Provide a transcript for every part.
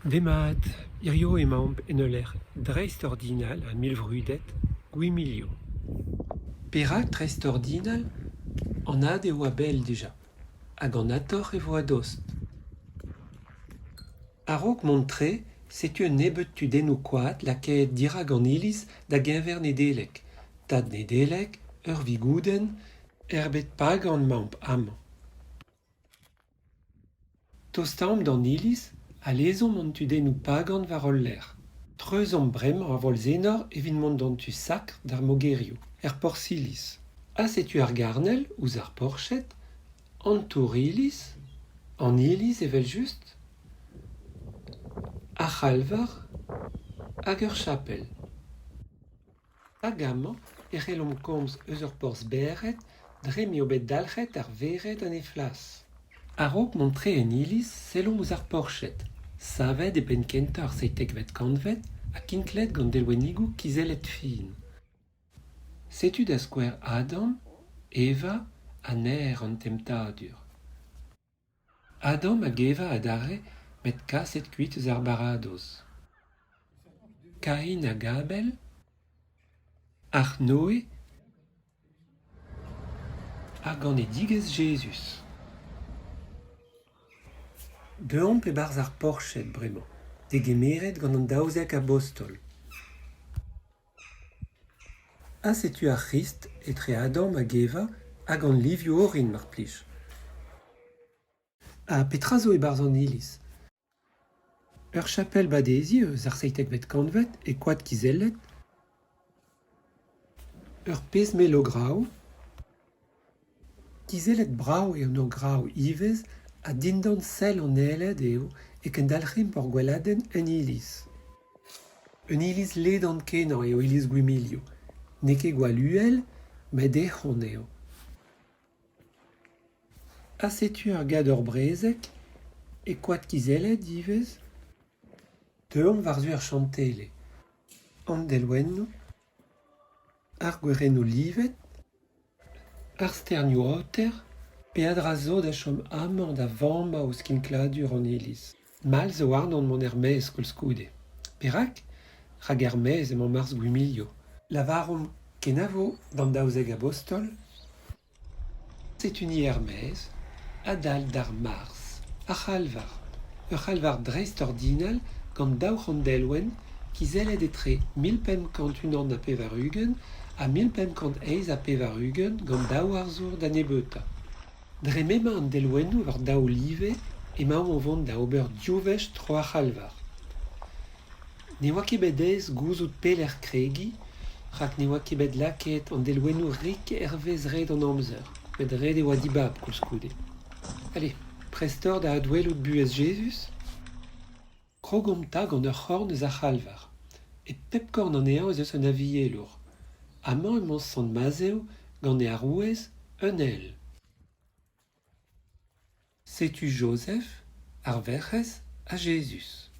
Demat, hiziv emaomp en ul lec'h dreistordinal ha mil-vrudet, Gwimilio. Perak dreistordinal ? Anat eo a-bell dija, hag anatoc'h e vo a-dost. A-raok mont-tre setu un nebeud tudennoù koad lakaet dirak an iliz da-geñver Nedeleg, Tad Nedeleg, ur Vigoudenn, er bed pagan emaomp amañ. Tostaomp d'an iliz ha lezomp an tudennoù pagan war hol lerc'h. Treuzomp bremañ ar volz-enor evit mont d'an tu sakr d'ar mogerioù, er porzh-iliz. Ha setu ar garnel ouzh ar porched, an tour-iliz, an iliz evel-just, ar c'halvar hag ur chapel. Hag amañ e c'hellomp komz eus ur porzh-bered dre m'eo bet dalc'het ar vered en he flas. A-raok mont tre en iliz, sellomp ouzh ar porched, savet e penn-kentañ ar seitekvet kantved ha kinklet gant delwennigoù kizellet fin. Setu da skouer Adam, Eva ha naer an temptadur. Adam hag Eva adarre met kaset kuit eus ar baradoz. Kain hag Abel, arc'h Noe ha ganedigezh Jezuz. Deuomp e-barzh ar porched bremañ, degemeret gant an daouzek abostol. Ha setu ar C'hrist etre Adam hag Eva ha gant livioù orin mar plij. Ha petra zo e-barzh an iliz ? Ur chapel-badeziñ eus ar seitekvet kantved e koad kizellet, ur pezh mell ograoù, kizellet brav eo an ograoù ivez ha dindan sell an aeled eo e kendalc'himp hor gweladenn en iliz. Un iliz ledan-kenañ eo iliz Gwimilio. N'eo ket gwall uhel met ec'hon eo. Ha setu ur gador-brezeg, e koad kizellet ivez. Deuomp war-zu ar chantele. An delwennoù, ar gwerennoù livet, ar sternioù-aoter, peadra zo da chom amañ da vammañ ouzh kinkladur an iliz. Mall zo warnon mont er-maez koulskoude. Perak ? Rak er-maez emañ marzh Gwimilio. Lavaromp kenavo d'an daouzek abostol. Setu-ni er-maez, a-dal d'ar Marzh, ar c'halvar, ur c'halvar dreistordinal gant 200 delwenn kizellet etre 1581 ha 1588 gant daou arzour da nebeutañ. Dre m'emañ an delwennoù war daou live emaomp o vont da ober div wech tro ar c'halvar. Ne oa ket bet aes gouzout pelec'h kregiñ rak ne oa ket bet lakaet an delwennoù rik hervez red an amzer, met ret e oa dibab koulskoude. Ale, prest oc'h da adwelout buhez Jezuz ? Krogomp 'ta gant ur c'horn eus ar c'halvar. E pep korn anezhañ ez eus un avielour. Amañ emañ Sant Mazhev gant e arouez, un ael. Setu Jozef, ar Werc'hez ha Jezuz.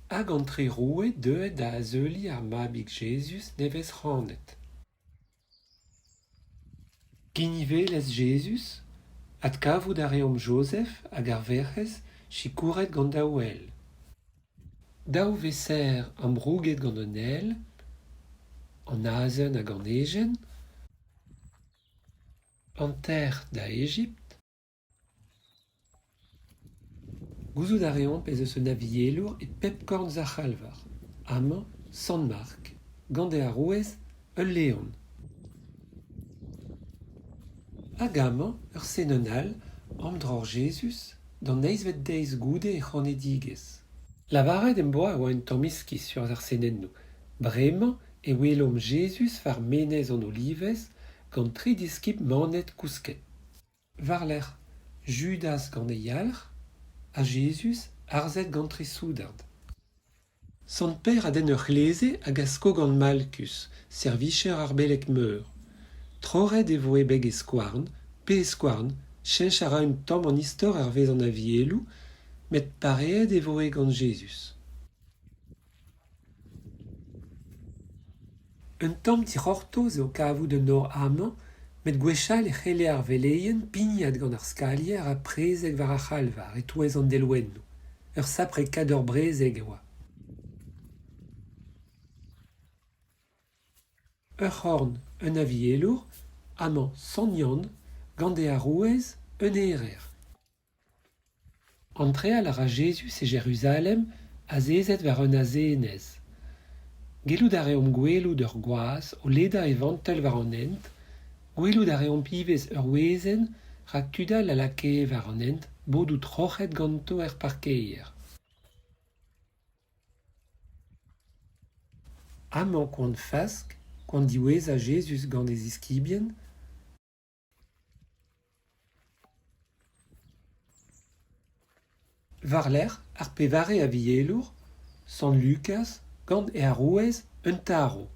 Hag an tri roue deuet da azeuliñ ar Mabig Jezuz nevez-c'hanet. Ginivelezh Jezuz, adkavout a reomp Jozef hag ar Werc'hez sikouret gant daou ael. Daou vesaer ambrouget gant un ael, an azen hag an ejen, An tec'h da Ejipt. Gouzout a reomp ez eus un avielour e pep korn eus ar c'halvar. Amañ, Sant Mark, gant e arouez, ul leon. Hag amañ, ur senenn all, amdroc'h Jezuz, d'an eizhvet deiz goude e c'hanedigezh. Lavaret em boa e oa un tamm iskis sur ar senennoù. Bremañ e welomp Jezuz war Menez an Olivez gant tri diskibl manet kousket. War-lerc'h, Judaz gant e yalc'h ha Jezuz harzet gant tri soudard. Sant Pêr a denn ur c'hleze hag a sko gant Malkus, servijer ar beleg-meur. Troc'het e voe beg e skouarn, pe e skouarn, cheñch a ra un tamm an istor hervez an avieloù, met pareet e voe gant Jezuz. Un tamm dic'hortoz eo kavout un nor amañ met gwechall e c'helle ar veleien pignat gant ar skalier ha prezeg war ar c'halvar e-touez an delwennoù. Ur sapre kador-brezeg e oa. Ur c'horn, un avielour, amañ Sant Yann, gant e arouez, un erer. Antreal a ra Jezuz e Jeruzalem azezet war un azenez. Gellout a reomp gwelout ur gwaz o ledañ e vantell war an hent, gwelout a reomp ivez ur wezenn rak tud all a lakae war an hent bodoù troc'het ganto er parkeier. Amañ koan Fask, koan diwezhañ Jezuz gant e ziskibien. War-lerc'h ar pevare avielour, sant Lukaz, gant e arouez, un tarv.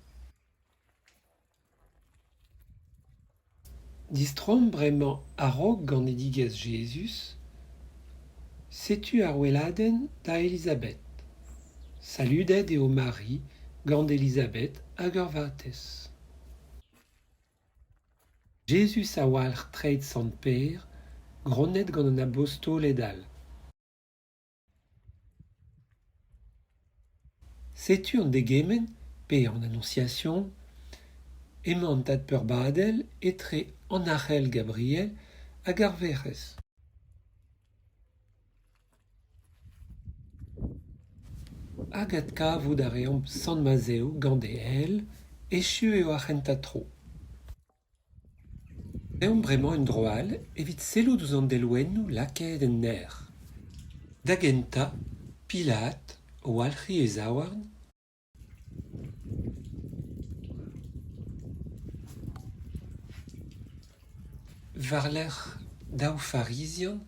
Distroomp bremañ a-raok ganedigezh Jezuz. Setu ar weladenn da Elizabed. Saludet eo Mari gant Elizabed hag ur vatezh. Jezuz a walc'h treid sant Pêr, gronnet gant an abostoled all. Setu an degemenn, pe an Annonciation, emañ an Tad Peurbadel etre an Arc'hael Gabriel hag ar Werc'hez. Hag adkavout a reomp Sant Mazhev gant e ael, echu eo ar c'hentañ tro. Deomp bremañ un dro all evit sellout ouzh an delwennoù lakaet en nec'h. Da gentañ, Pilat, o walc'hiñ e zaouarn. War-lerc'h daou Farizian,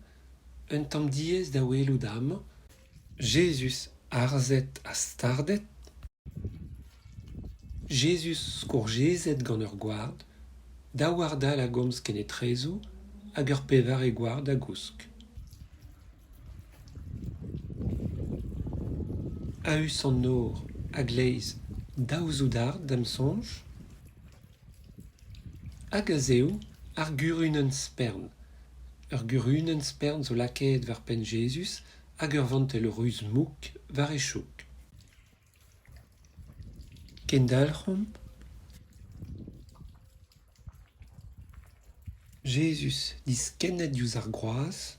un tamm diaes da welout amañ, Jezuz harzet ha stardet, Jezuz skourjezet gant ur gward, daou ward all a gomz kenetrezo hag ur pevare gward a gousk. A-us an nor, a-gleiz, daou soudard da'm soñj. Hag a-zehou, ar gurunenn spern. Ur gurunenn spern zo lakaet war penn Jezuz hag ur vantell ruz-mouk war e chouk. Kendalc'homp. Jezuz diskennet diouzh ar groaz.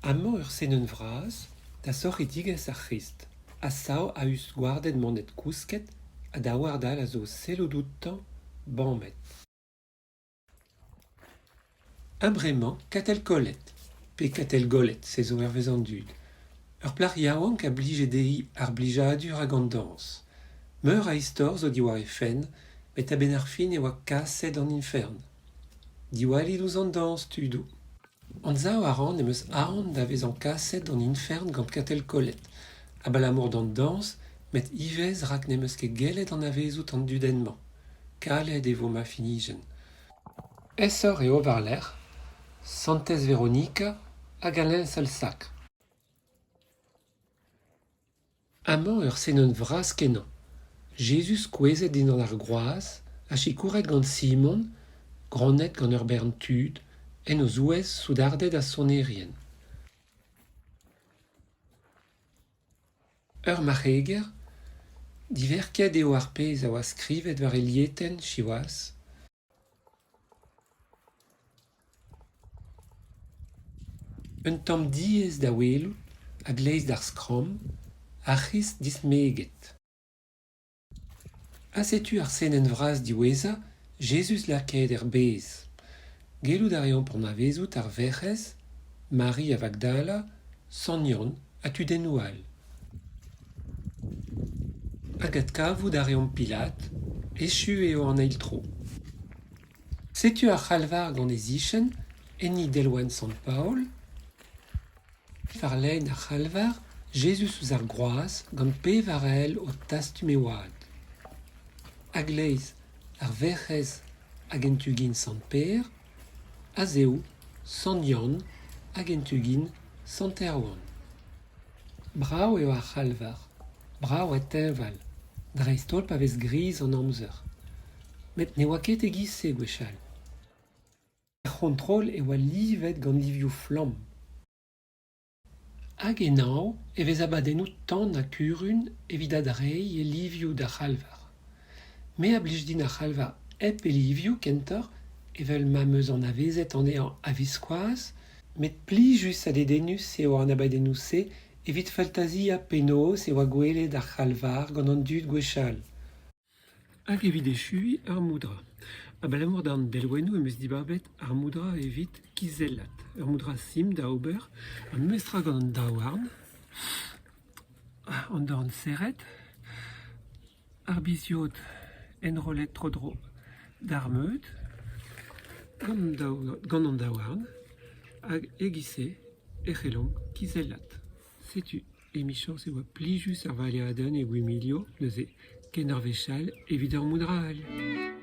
Amañ ur senenn vras, dasorc'hidigezh ar C'hrist, a sav a-us gwarded manet kousket ha daou ward all a zo o sellout outañ, bamet. Ha bremañ Katell Kollet, pe Katell Gollet, se zo hervez an dud. Ur plac'h yaouank a blije dezhi ar blijadur hag an dañs. Meur a istor zo diwar he fenn, met a-benn ar fin e oa kaset d'an ifern. Diwallit ouzh an dañs, tudoù. Anzav a ran em eus aon da vezañ kaset d'an ifern gant Katell Kollet, abalamour d'an dañs met ivez rak n'em eus ket gellet anavezout an dudenn-mañ. Kalet e vo ma finijenn. Aesoc'h eo war-lerc'h Santez Veronika hag al liñsel sakr. Amañ ur senenn vras-kenañ. Jezuz kouezhet dindan ar groaz ha sikouret gant Simon, gronnet gant ur bern tud, en o zouez soudarded ha sonerien. Ur marc'heger ? Diverket eo ar pezh a oa skrivet war e lietenn, siwazh. Un tamm diaes da welout, a-gleiz d'ar skramm, ar C'hrist dismeget. Ha setu ar senenn vras diwezhañ, Jezuz lakaet er bez. Gellout a reomp anavezout ar Werc'hez, Mari a Vagdala, Sant Yann ha tudennoù all. Hag adkavout a reomp Pilat, echu eo an eil tro. Setu ar c'halvar gant e sichenn, enni delwenn Sant Paol. War-lein ar c'halvar, Jezuz ouzh ar groaz gant pevar ael o tastum e wad. A-gleiz, ar Werc'hez hag en tu gin Sant Pêr, a-zehou, Sant Yann hag en tu gin Sant Erwan. Brav eo ar c'halvar, brav ha teñval, dreist-holl pa vez griz an amzer. Met ne oa ket e-giz-se gwechall. Er c'hontrol e oa livet gant livioù flamm. Hag en hañv e vez abadennoù tan-ha-kurun evit adreiñ e livioù d'ar c'halvar. Me a blij din ar c'halvar hep e livioù kentoc'h evel ma 'm eus anavezet anezhañ a-viskoazh met plijus ha dedennus eo an abadennoù-se evit faltaziañ penaos e oa gwelet ar c'halvar gant an dud gwechall. Hag evit echuiñ ar moudrañ. Abalamour d'an delwennoù em eus dibabet ar moudrañ evit kizellat. Ur moudrañ simpl da ober, ha memestra gant an daouarn, an dorn serret, ar biz-yod enrollet tro-dro d'ar meud, gant an daouarn, hag e-giz-se e c'hellomp kizellat. Setu Emichañs e oa plijus ar valeadenn e Gwimilio neuze, ken ur wech all evit ur mod all.